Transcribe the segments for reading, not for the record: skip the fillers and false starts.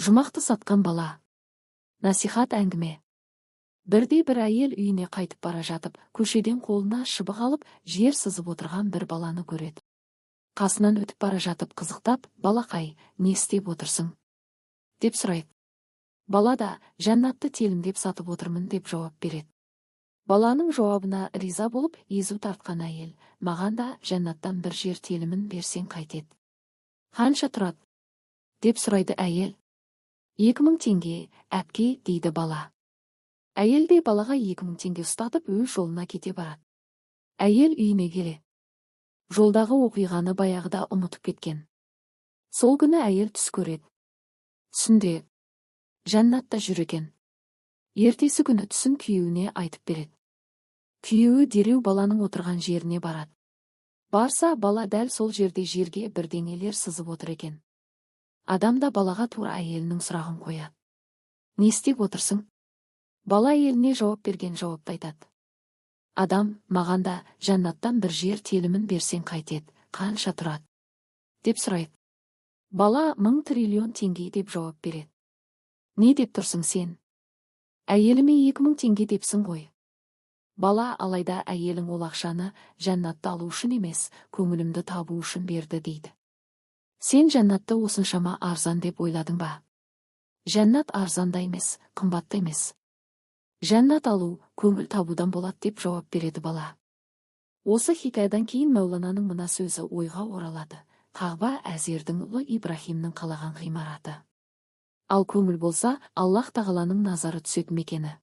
Жұмақты сатқан бала. Насихат әңгіме. Бірде бір әйел үйіне қайтып бара жатып, көшеден қолына шыбық алып, жер сызып отырған бір баланы көреді. Қасынан өтіп бара жатып қызықтап: «Балақай, не істеп отырсың?» – деп сұрайды. Бала да: «Жәннатты телімдеп сатып отырмын», – деп жауап береді. Баланың жауабына риза болып, езу тартқан әйел: «Маған да жәннаттан бір жер телімін берсең қайтеді? Қанша тұрады?» – деп сұрайды әйел. «2000 теңге, әпке», – дейді бала. Әйел де балаға 2000 теңге ұстатып, өз жолына кете барады. Әйел үйіне келе жолдағы оқиғаны баяғыда ұмытып кеткен. Сол күні әйел түс көреді. Түсінде жәннатта жүр екен. Ертесі күні түсін күйеуіне айтып береді. Күйеуі дереу баланың отырған жеріне барады. Барса, бала дәл сол жерде жерге бірдеңелер сызып отыр екен. Адам да балаға тура әйелінің сұрағын қояды: «Не істеп отырсың?» Бала әйеліне жауап берген жауапты айтады. Адам: «Маған да жәннаттан бір жер телімін берсең қайтеді? Қанша тұрады?» – деп сұрайды. Бала: «1000 триллион теңге», – деп жауап береді. «Не деп тұрсың сен? Әйеліме 2000 теңге депсің ғой». Бала: «Алайда әйелің ол ақшаны жәннатты алу үшін емес, көңілімді табу үшін берді», – дейді. Сен жәннатты осыншама арзан деп ойладың ба? Жәннат арзан да емес, қымбат та емес. Жәннат алу көңіл табудан болады, деп жауап береді бала. Осы хикаядан кейін Мәулананың мына сөзі ойға оралады: «Қағба – Әзердің ұлы Ибраһимнің қалаған ғимараты, ал көңіл болса, Аллах тағаланың назары түсетін мекені.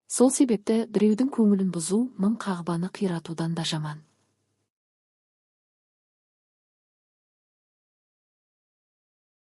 Сол себепті біреудің көңілін бұзу мың қағбаны қиратудан да жаман».